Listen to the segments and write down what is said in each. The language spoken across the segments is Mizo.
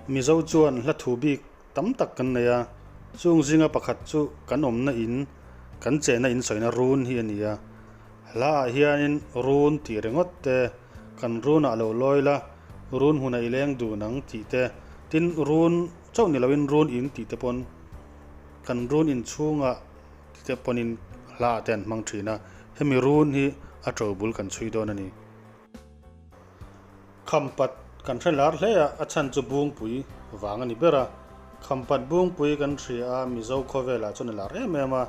Mizo chuan hla thu bik tam tak kan nei a, chung zinga pakhat chu kan awmna in, kan chenna in sawina run hi a ni a. Hla ah hianin run tih ringawt te, kan run ah lo lawi la, run hmunah i leng dun ang tih te, tin run chauh ni loin run in tih te pawn kan run in chhungah tih te pawnin hla ah te an hmang thin a, hemi run hi a to bul kan chhui dawn a ni. Khampat kan hre lar hle a, a chhan chu Bungpui vang a ni ber a. Khampat Bungpui kan hria a, Mizo khawvelah chuan a lar em em a.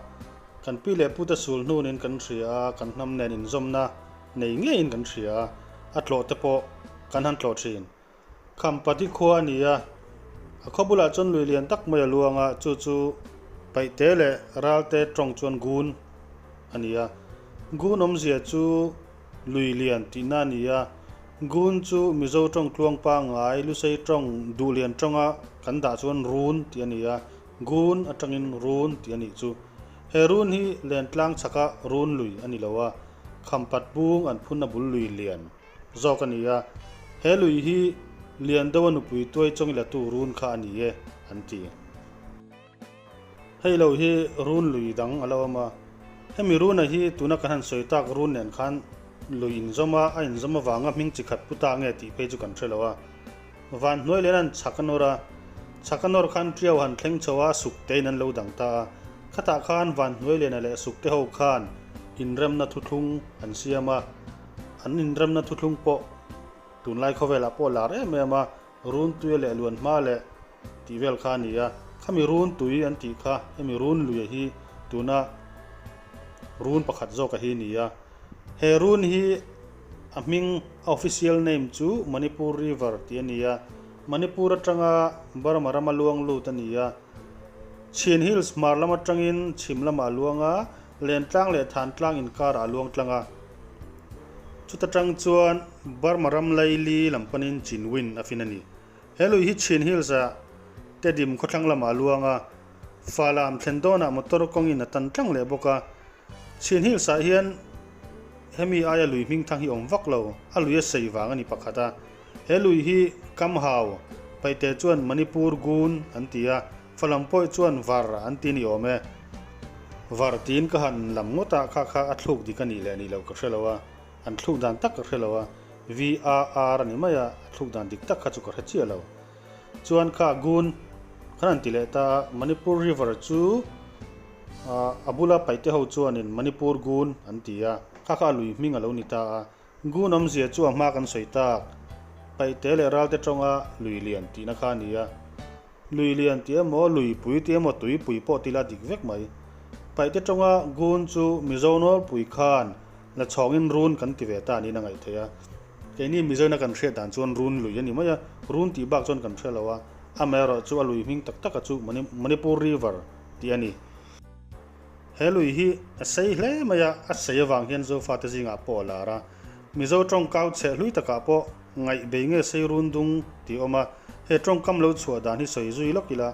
Kan pi leh pute sul hnunin kan hria a, kan hnam nen inzawmna nei ngeiin kan hria a, a tlawh te pawh kan han tlawh thin. Khampat hi khua a ni a, a khaw bulah chuan lui lian tak mai a luang a, chu chu Paihte leh Ralte tawng chuan Gun a ni a. Gun awmzia chu Lui lian tihna a ni a, Gun chu Mizo tawng tluang pangngai, Lusei tawng, duh lian tawnga kan dah chuan Run tih a ni a, Gun atangin Run tih a nih chu. He Run hi Lentlang chhaka Run lui a ni lo a, Khampat bung an phunna bul lui lian zawk a ni a, he lui hi lian deuha nupui tuai chawng i latu Run kha a ni e, an ti. Hei lo hi run lui dang a lo awm a, hemi runa hi tuna kan han sawi tak run nen khan lui inzawm a, a inzawm avanga hming chi khat pu ta nge tih phei chu kan hre lo a. Van hnuai len an chhak a nawr a, chhak a nawr khan tiau han thleng chho a, suk tein an lo dang ta a. Khatah khan van hnuai lena leh suk te ho khan inremna thuthlung an siam a, an inremna thuthlung pawh tunlai khawvelah pawh lar em em a, Run tui leh luan hma leh tih vel kha a ni a, khami run tui an tih kha hemi run luia hi tuna run pakhat zawka hi a ni a. He run hi a hming a official name chu Manipur River tih a ni a, Manipur atanga Burma rama luang lut a ni a. Chin Hills hmar lam atangin chhim lamah a luang a, Lentlang leh Thantlang inkarah a luang tlang a. Chuta tang chuan Burma ram laili lam panin Chinwin a fin a ni. He lui hi Chin Hills ah Tedim khawthlang lamah a luang a, Falam thlen dawnah motor kawngin a tan tlang leh bawk a. Chin Hills ah hian hemi aia lui hming thang hi awm vak lo, a lui a sei vang a ni pakhat a. He lui hi Kamhau, Paihte chuan Manipur Gun an ti a, Falam pawih chuan Var an ti ni awm e. Var tiin ka han lam ngawt a, kha kha a thluk dik a nih leh nih loh ka hre lo a, an thluk dan tak ka hre lo a, VAR a ni mai a, a thluk dan dik tak kha chu ka hre chiah lo. Chuan kha Gun khan an ti leh ta a, Manipur River chu a bula paihte ho chuanin Manipur Gun an ti a, kha kha a lui hming a lo ni ta a, Gun awmzia chu a hma kan sawi tak, paihte leh ralte tawnga lui lian tihna kha a ni a. Lui lian tih emaw, lui pui tih emaw, tui pui pawh tila dik vek mai. Paihte tawnga Gun chu Mizo nawlpui khan la chhawngin run kan ti ve ta niin a ngaih theih a. Keini Mizoina kan hriat dan chuan run lui a ni mai a, run tih bak chuan kan hre lo a, amaherawh chu a lui hming tak taka chu Manipur River tih a ni. He lui hi a sei hle mai a, a sei avang hian Zofate zingah pawh a lar a. Mizo tawngkau chheh hlui takah pawh ngaih bei nge sei run dung tih a awm a, he tawngkam lo chhuah dan hi sawi zui lawk ila.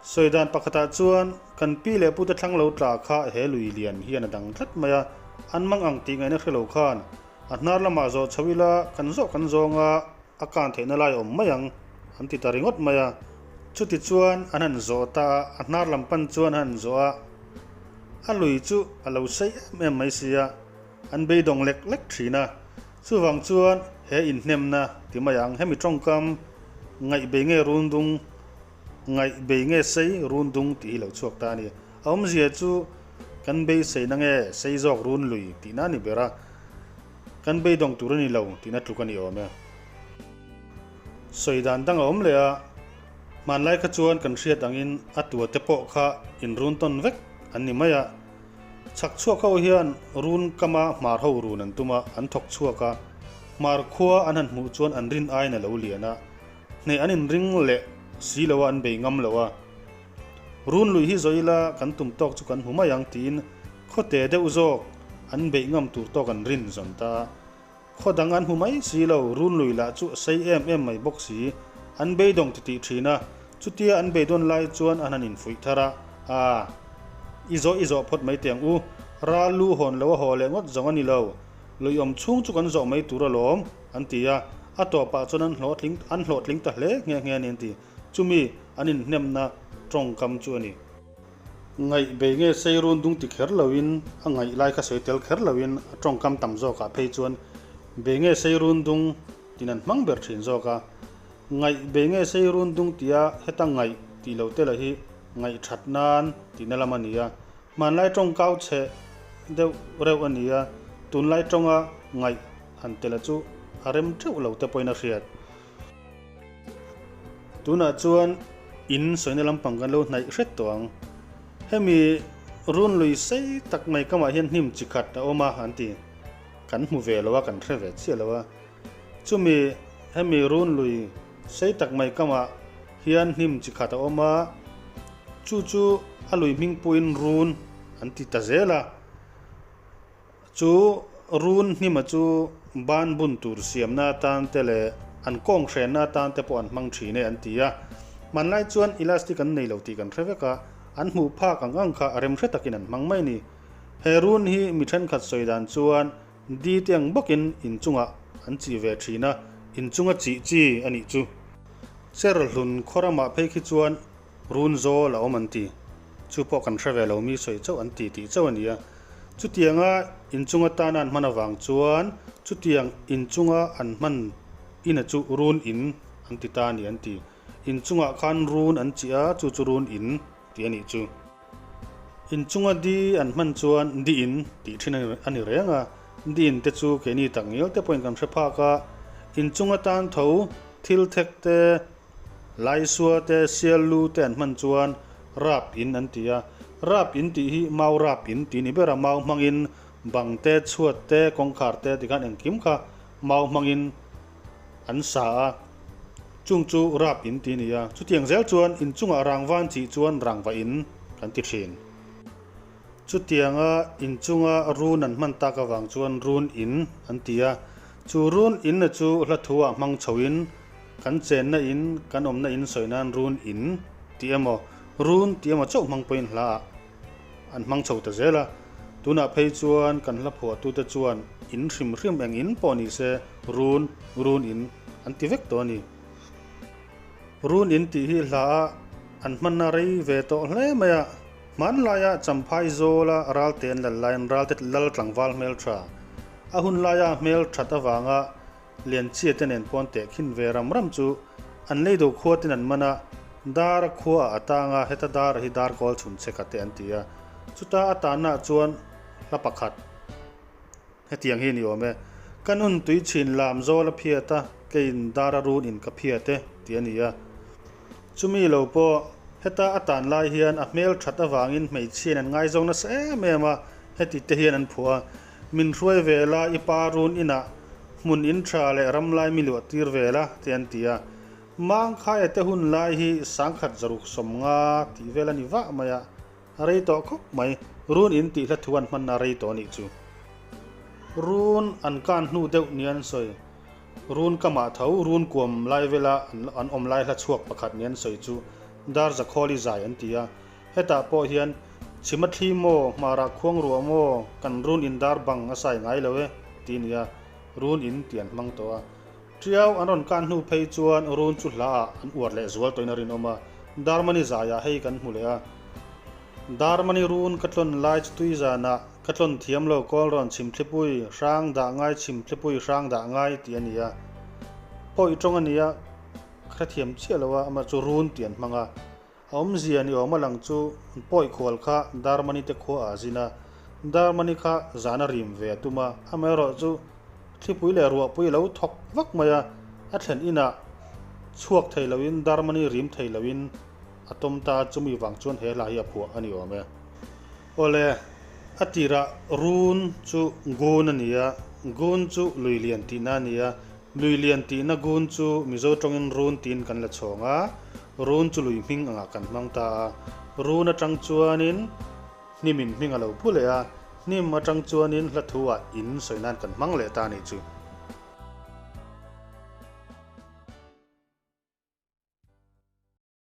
Sawi dan pakhatah chuan kan pi leh pute thlang lo tla kha he lui lian hian a dang tlat mai a, an mang ang tih ngaihna hre lo khan a hnar lamah zawh chho ila kan zawh kan zawng a, a kan theihna lai a awm mai ang an ti ta ringawt mai a. Chuti chuan an han zawh ta a, a hnar lam pan chuan a han zawh a, a lui chu a lo sei em em mai si a. An beidawng lek lek thin a, chuvang chuan he inhnemna ti mai ang, hemi tawngkam ngaih bei nge run dung, ngaih bei nge sei run dung tih hi lo chhuak ta a ni. A awmzia chu kan beiseina nge sei zawk run lui tihna a ni ber a, kan beidawng tur a ni lo tihna tluk a ni awm e. Sawi dan dang a awm leh a, hmanlai kha chuan kan hriat angin a tua te pawh kha inrun tawn vek an ni mai a, Chhak chhuak ho hian run kama hmar ho run an tum a, an thawk chhuak a. Hmar khua an han hmuh chuan an rin aiin a lo lian a, hneh an inring leh si lo a, an bei ngam lo a. Run lui hi zawh ila kan tum tawk chu kan hmu mai ang tiin khawte deuh zawk an beih ngam tur tawk an rin zawn ta a. Khaw dang an hmu mai si lo, run lui lah chu a sei em em mai bawk si. An beidawng ti tih thin a, chutia an beidawn lai chuan an han infuih thar a, Aa. I zawh i zawh phawt mai teh ang u, ral lu hawn lo a haw leh ngawt zawng a ni lo, luiawm chhung chu kan zawh mai tur alawm, an ti a, A tawpah chuan an hlawhtling an hlawhtling ta hle nghe nghe a ni an ti. Chumi an inhnemna tawngkam chu a ni. Ngaih bei nge sei run dung ti kher loin a ngaih lai kha sawi tel kher loin a tawngkam tam zawkah phei chuan bei nge sei run dung tin an hmang ber thin zawk a. Ngaih bei nge sei run dung tia heta ngaih tih lo te lah hi ngaih that nan tihna lam a ni a. Hmanlai tawngkau chhe deuh reuh a ni a, tunlai tawnga ngaih han tela chu a rem teuh lo te pawhin a hriat. Tunah chuan in sawina lampang kan lo hnaih hret tawh ang. Hemi run lui sei tak mai kamah hian hnim chi khat a awm a an ti. Kan hmu ve lo a, kan hre ve chiah lo a. Chumi hemi run lui sei tak mai kamah hian hnim chi khat a awm a, chu chu a lui hming puiin run an ti ta zel a. Chu run hnima chu ban bun tur siamna atan te leh an kawng hrenna atan te pawh an hmang thin e an ti a. Hmanlai chuan elastic an nei lo tih kan hre vek a, an hmuh phak ang ang kha a rem hre takin an hmang mai a ni. He run hi mi thenkhat sawi dan chuan di te ang bawkin inchungah an chih ve thin a, inchunga chih chi a nih chu. Cherhlun khaw ramah phei khi chuan Run zawl a awm an ti. Chu pawh kan hre ve lo mi sawi chauh an ti tih chauh a ni a. Chutianga inchunga tana an hman avang chuan chutiang inchunga an hman ina chu run in an ti ta a ni an ti. Inchungah khan run an chih a, chu chu run in tih a nih chu. Inchunga di an hman chuan di in tih thin a ni reng a. Di in te chu keini tak ngial te pawhin kan hre phak a. Inchunga tan tho thil thek te Laisua te, Siallu te an hman chuan Rap in an ti a. Rap in tih hi mau rap in tih ni ber a, mau hmangin bang te, chhuat te, kawngkhar te tikhan engkim kha mau hmangin an sa a, chung chu rap in tih a ni a. Chutiang zel chuan inchungah rangva an chih chuan rangva in kan ti thin. Chutianga inchunga run an hman tak avang chuan run in an ti a. Chu run in na chu hla thu ah hmang chho in kan chenna in kan awmna in sawi nan run in tih emaw run tih emaw chauh hmang pawhin hla ah an hmang chho ta zel a. Tunah phei chuan kan hla phuahtute chuan in hrim hrim eng in pawh ni se run run in an ti vek tawh a ni. Run in tih hi hla ah an hmanna rei ve tawh hle mai a. Hmanlaia Champhai Zawla ralte an lal laiin ralte lal tlangval hmel tha. A hun laia hmel that avanga Lianchia te nen pawn teh khin ve ram ram chu an lei do khua ten an man a, dar a khua ah a tang a, heta dar hi dar kawl chhun che kha te an ti a. Chuta a tanna ah chuan hla pakhat hetiang hi a ni awm e, Ka nun tui chhin lam zawl a phiat a, keiin dar a run in ka phiat e, tih a ni a. Chumi lo pawh heta a tan lai hian a hmel that avangin hmeichhiain an ngaizawng nasa em em a, heti te hian an phuah a, Min hruai ve la, i pa run inah hmun in tha leh ram lai mi luah tir ve la, te an ti a. Mangkhaia te hun lai hi sangkhat zaruk 50 tih vel a ni vah mai a, a rei tawh khawp mai. Run in tih hla thu an hmanna a rei tawh a nih chu. Run an kan hnu deuh nia an sawi. Run kamah tho run kuam lai vela an awm lai hla chhuak pakhat nia an sawi chu Dar Zakhawli zai an ti a. Hetah pawh hian Chhima thli maw, hmarah khuang ruah maw, kan run in dar bang a sai ngai lo e tih a ni a, run in tih an hmang tawh a. Tiau an rawn kan hnu phei chuan run chu hlaah an uar leh zual tawhin a rinawm a, Darmani zaiah hei kan hmu leh a. Darmani run ka tlawn lai chu tui zanah ka tlawn thiam lo kawl rawn chhim thlipui hrang dah ngai chhim thlipui hrang dah ngai tih a ni a. Pawi tawng a ni a, ka hrethiam chiah lo a, amah chu run tih an hmang a. A awmzia ni awm a lang chu pawi khual kha Darmani te khua ah a zin a, Darmani kha zan a rim ve a tum a, amaherawhchu thlipui leh ruahpui a lo thawk vak mai a, a thlen inah chhuak thei loin Darmani rim thei loin a tawm ta a, chumi vang chuan he hla hi a phuah a ni awm e. Awle, a tirah run chu gun a ni a, gun chu lui lian tihna a ni a, lui lian tihna gun chu Mizo tawngin run tiin kan la chhawng a, run chu lui hming angah kan hmang ta a, run atang chuanin hnimin hming a lo pu leh a, hnim atang chuanin hla thu ah in sawi nan kan hmang leh ta a nih chu.